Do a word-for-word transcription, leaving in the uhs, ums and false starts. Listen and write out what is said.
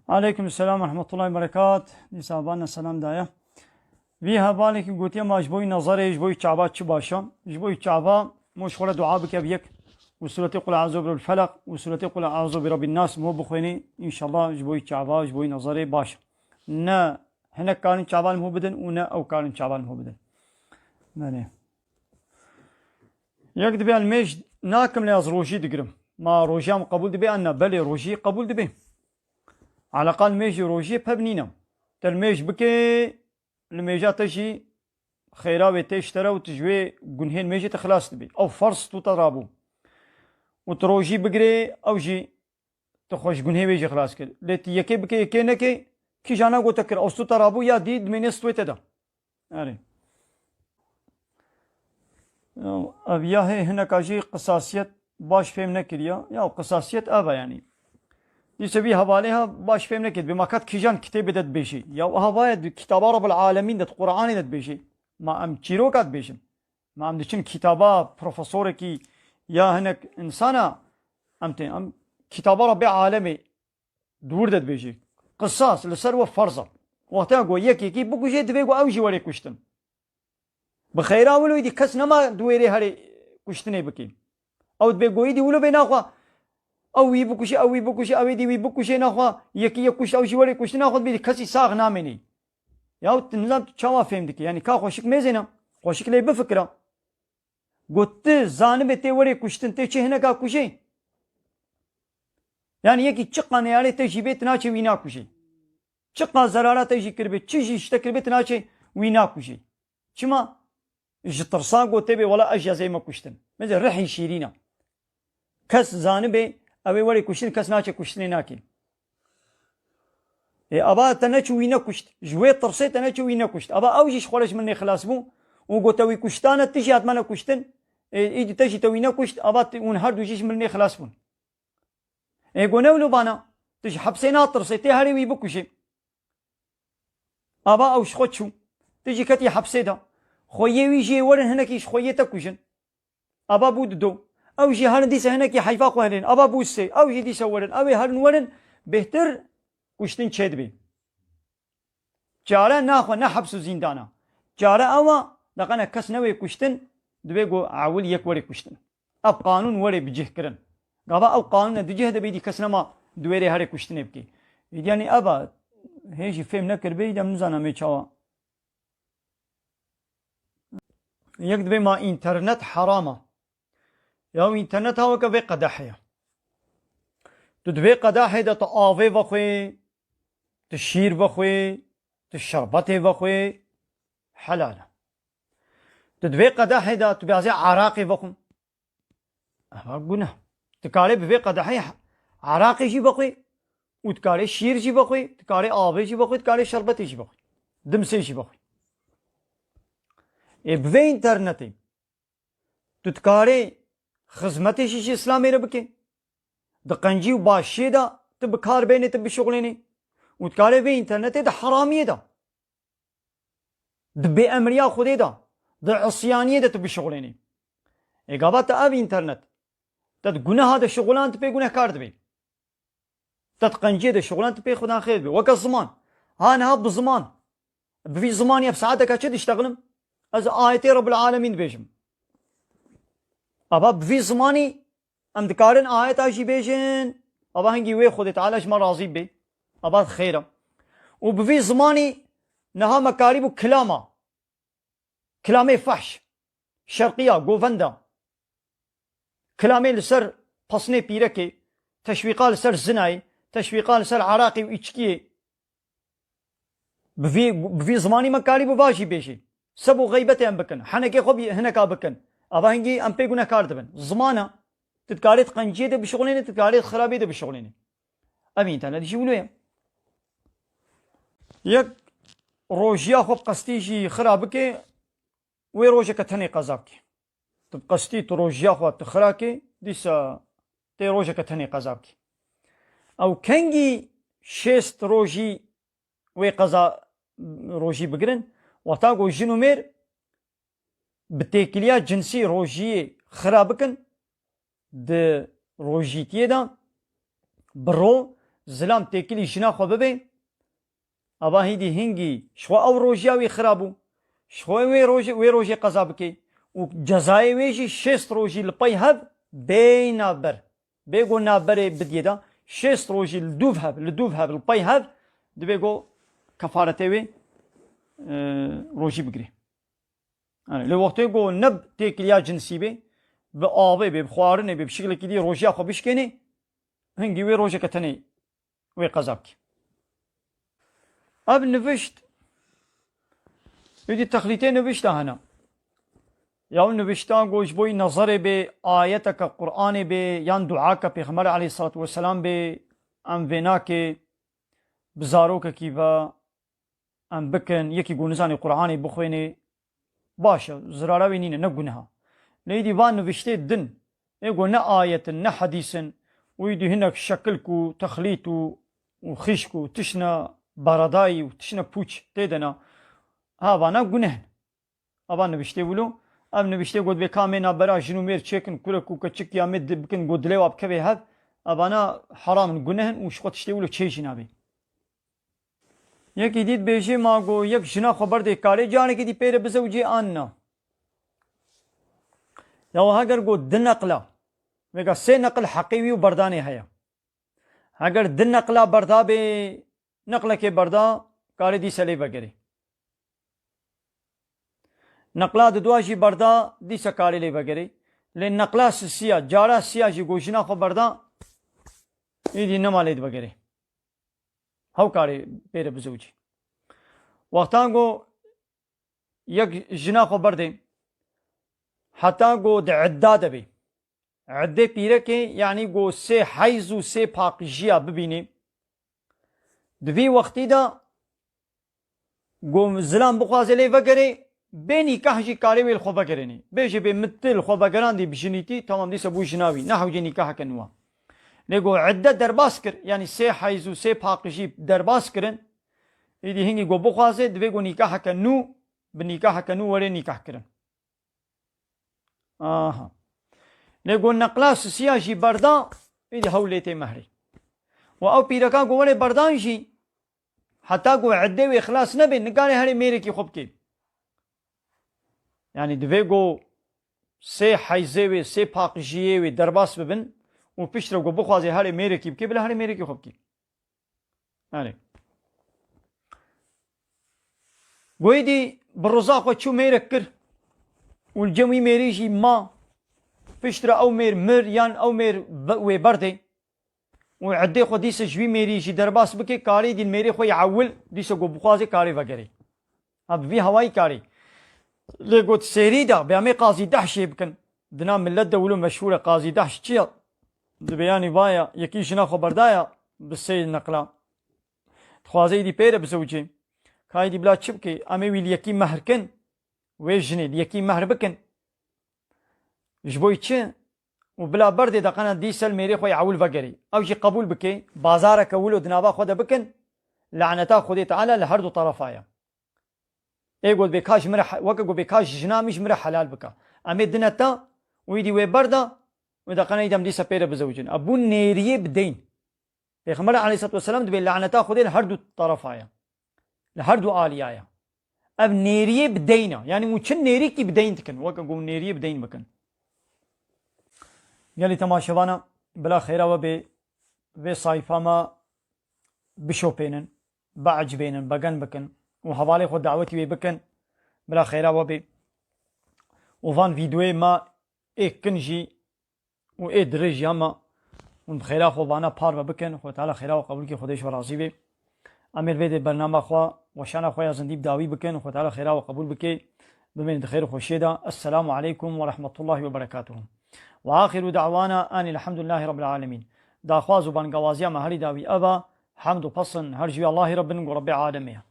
Aleyküm selam ve rahmetullahi ve berekat. Dîsa bana selam daye. Vî hevalekî gotiye ma ji bo wî nezerê, ji bo wî çava çi baş e? Ji bo wî çava mo ji xwe re dua bike bi yek û sûretê Qul Eûzû bi Rebbil Felaq û sûretê Qul Eûzû bi Rebbin Nas mo bixwênî, înşallah ji bo wî çava, ji bo wî nezerê baş e. Ne hinek karin çava li mo bidin û ne ew karin çava li mo bidin. Belê. Yek dibe, ez mêj nakim lê ez rojî digirim. Ma rojiya min qebûl dibe an na? Belê, rojî qebûl dibe. Eleqal mêj û rojiyê peb nîne. Te li mêj bike, li mêja te jî xêra wê tê ji te re û tu ji wê gunhên mêjê te xilas dibî. Ew ferz tu te rabû. Û tu rojî bigirê, ew jî tu xwe ji gunhê wê jî xilas kir. Lê tu yekê bike, yekê neke, kîjana got te kir, ew stû te rabû ya dî dimêne stûyê te de. Erê. Ya, ev ya hê hineka jî qisasiyet baş fêm nekiriya. Ya qisasiyet ev e yanî. Dîse vî hevalê ha baş fêm nekir. Bê ma kat kîjan kitêbê de dibêjê. Ya eha vaye di kitaba Rabbil Alemîn de, di Qur'anê de dibêjê. Ma em çîroka dibêjin. Ma em diçin kitaba profesorekî ya hinek insana, em tên, em kitaba Rabbi Alemê di wir de dibêjê. Qisas li ser we ferz e. Wexta ku yekekî bikujê, divê ku ew jî werê kuştin. Bi xeyra wilo îdî kes nema di wêrê herê kuştinê bikê. Ew dibê ku îdî wilo bê naxwe ew wî bikuşê, ew wî bikuşê, ew êdî wî bikuşê, naxwe yekî yek kuşt ew jî werê kuştin, naxwe dibê kesî sax namênê. Ya tu nizam tu çawa fêm dikî? Yanî ka xweşik mêzêne, xweşik lê bifikira. Got tu zanibê tê werê kuştin, tê çi hineka kujê? Yanî yekî çiqa neyarê te jî bê, tu naçê wî nakujê. Çiqa zerara te jî kiribê, çi jî ji te kiribê, tu naçê wî nakujê. Çima? Ji tirsa got tê bê, wela ez jî ez ê me kuştin. Mêze rihî şîrîn e. Kes zanibê, ew ê werê kuştin, kes naçe kuştinê nakê. Ê, ava te neçû wî nekuşt. Ji wê tirsê te neçû wî nekuşt. Ava ew jî ji xwe re ji min nêxilas bû û got te wî kuştane, tu jî hatmane kuştin. Ê, îdî te jî te wî nekuşt. Ava te, hûn her du jî ji min nêxilas bûn. Ê, got ne wilo bana. Tu ji hepsê natirsê, tê herê wî bikujê. Ava ew ji xwe çû. Tu jî ketî hepsê de. Xweyê wî jê werin hinekî ji xweyê te kujin. Ava bû dido. Ew jî herin dîse hinekî heyfa xwe hilên. Ava bû sê. Ew jî dîse werin. Ew ê herin werin. Bêhtir kuştin çêdibê. Çare naxwe ne heps û zîndan e. Çare ew e, deqene kes newê kuştin, divê ku ewil yek werê kuştin. Ev qanûn werê bi cih kirin. Gava ew qanûne di cih de bê, îdî kes nema di wêrê herê kuştinê bikê. Îdî yanî ev e, hê jî fêm nekiribê, îdî em nizanim ê çawa. Yek dibê ma înternet heram e. Ya û înternet ha weke vê qedehê ye. Tu di vê qedehê de tu avê vexwê, tu şîr vexwê, tu şerbetê vexwê, helal e. Tu di vê qedehê de tu bêazê eraqê vexwin. Eva guneh. Tu karê bi vê qedehê eraqê jî vexwê û tu karê şîr jî vexwê, tu karê avê jî vexwê, tu karê şerbetê jî vexwê. Dimsê jî vexwê. Ê bi vê înternetê tu dikarê xizmetê jî ji Îslamê re bikê. Di qencî û başiyê de tu bi kar bênê, tu bişuxulênî. Û dikarê vê înternetê di heramiyê de, di bêemriya Xwedê de, di isyaniyê de tu bişuxulênî. Ê gava te ev înternet, te di guneha de şuxulan, tu pê gunehkar dibî. Te di qenciyê de şixulan, tu pê xwedan xêr bê. Weke ziman. Ha niha bi ziman. Bi vî zimanî ev saeteka çi diştexilim? Ez ayetê Rebbil Alemîn dibêjim. Ava bi vî zimanî em dikarin ayeta jî bêjin. Ava hingî wê Xwedê Teala ji me razî bê. Ava xêr e. Û bi vî zimanî niha me karîbû kilama. Kilamê fehş, şerqiya, govenda. Kilamê li ser pesnê pîrekê, teşwîqa li ser zinayê, teşwîqa li ser eraqê û îçkiyê. Bi vî, bi vî zimanî me karî bi va jî bêjî. Seb û xeybetê em bikin, henekê xwe bi hineka bikin. Ava hingî em pê gunehkar dibin. Ziman e. Tu dikarê di qenciyê de bişixulênî, tu dikarê di xirabê de bişixulênî. Ev înternet jî wilo ye. Yek rojiya xwe bi qestî jî xira bike, wê rojeke tenê qeza bike. Tu bi qestî tu rojiya xwe tu xira kê, dîsa tê rojeke tenê qeza bike. Ew kengî şêst rojî wê qeza rojî bigirin, wexta ku jin û mêr bi têkiliya cinsî rojiyê xira bikin, di rojîtiyê de bi ro zilam têkilî jina xwe bibe, ava hîdî hingî ji xwe ew rojiya wî xira bû. Ji xwe wê rojê, wê rojê qeza bike û cezayê wê jî şêst rojî li pey hev bê navber. Bê ku navberê bidiyê de şêst rojî li dûv hev, li dûv hev, li pey hev, divê ku kefaretê wê, e, rojî bigirê. Yanî, li wextê ku ne bi têkiliya cinsî bê, bi avê bê, bi xwarinê bê, bi şiklekî dî rojiya xwe bişkênê, hingî wê rojeke tenê wê qeza bikî. Ev nivişt, êdî texlîtê nivişta hene. Ya ew nivişta ku ji bo nezerê bê, ayeteke Qur'anê bê, yan duake Pêxember aleyhissalatu vesselam bê, em vê nakê bi zarokekî ve em bikin, yekî ku nizanî Qur'anê bixwênê, baş e, zirara wê nîne, ne guneha. Lê êdî van niviştê din, ê ku ne ayet in, ne hedîs in, û êdî hinek şekilk û texlît û, û xişk û tişna baradayî û tişna pûç tê de ne, ha, vana guneh in. Ava niviştê wilo, ev niviştê got bê ka em ê navbera jin û mêr çêkin, kurek û keçik ya me di-, bikin, got dilê wa bikeve hev, evana heram in, guneh in û ji xwe tiştê wilo çê jî nabe. Yekî dît bêjê ma go yek jina xwe berdê karê carekê dî pê re bizewicê an na. Ya heger go di neqla, vêga sê neqil heqê wî û berdanê heye. Heger di neqla berda bê, neqlekê berda, karê dîse lê vegerê. Neqla didwa jî berda, dîse karê lê vegerê. Lê neqla sisiya, cara siya jî go jina xwe berda, êdî nema lê divegerê. Hew karê pê re bizewicî. Wextan go yek jina xwe berdê, heta go di idda de bê. Iddê pîrekê, yanî go sê heyz û sê paqijiya bibînê. Di vî wextî de go zilam bixwaze lê vegerê, bê nîkah jî karê wê li xwe vegerênê. Bêjê bê min tu li xwe vegerandî bi jinîtî, tamam dîsa bû jina wî. Nehewcê nîkaheke nû a. Lê go idde derbas kir, yanî sê heyz û sê paqijî derbas kirin. Êdî hingî go bixwaze, divê go nîkaheke nû, bi nîkaheke nû were nîkah kirin. Aha. Lê go neqla sisiya jî berda, êdî hewl lê tê mehrê. Û ew pîreka go were berdan jî, heta ku iddê wê xilas nebe, nikare herê mêrekî xwe bike. Yanî divê ku sê heyzê wê, sê paqijiyê wê derbas bibin û piştre ku bixwaze herê mêrekî bike, bila herê mêrekî xwe bike. Yanî. Goyê dî bi riza xwe çû mêrek kir û li cem wî mêrî jî ma. Piştre ew mêr mir yan ew mêr be-, wê berdê. Û iddê xwe dîse ji wî mêrî jî derbas bike, karê dîn mêrê xwe yî ewil, dîse ku bixwaze karê vegerê. Ha, bi vî hewayî karê. Lê got sêrî de, bê em ê qazî dehşê bikin. Dina millet de wilo meşhûr e, qazî dehş çi ye? Di beyanî vaya, yekî jina xwe berdaya bi sê neqla. Dixwaze êdî pê re bizewicê. Ka êdî bila çi bike? Em ê wî li yekî mehr kin. Wê jinê li yekî mehr bikin. Ji bo çi? Û bila berdê de qena dîsel mêrê xwe yî ewil vegerî. Ew jî qebûl bike, bazareke wilo di nava xwe de bikin, laneta Xwedê Teala li her du terefa ye. Ê got bê ka ji min re he-, weke got bê ka ji jina min ji min re helal bike. Em ê dine te û êdî wê berda, wê de qena êdî em dîsa pê re bizewicin. Ev bû nêriyê bi deyn. Pêxember aleyhissalatu vesselam dibê laneta Xwedê li her du terefa ye. Li her du aliya ye. Ev nêriyê bi deyn e. Yanî hûn çi nêrîkî bi deyn dikin? Weke ku hûn nêriyê bi deyn bikin. Gelî temaşevana, bila xêra we bê, vê sayfa me bişopênin, biecibênin, begen bikin û hevalê xwe dawetî wê bikin. Bila xêra we bê. Û van vîdeoyê me ê kin jî û ê dirêj ya me hûn bi xêra xwe vana parve bikin. Xwe Teala xêra we qebûl kê, Xwedê ji we razî bê. Em ê li vê dê bernama xwe, weşana xwe ya zindî bi dawî bikin. Xwe Teala xêra we qebûl bikê. Bimînin di xêr û xweşiyê de. Esselamu aleykum ve rahmetullahi ve berekatuhu. Ve axiru da'wana anî elhamdülillahi rabbil alemîn. Daxwaz û bangawaziya me herî dawî ev e. Hemd û pesn her ji wî Allahî re bin, ku Rebbê alemê ye.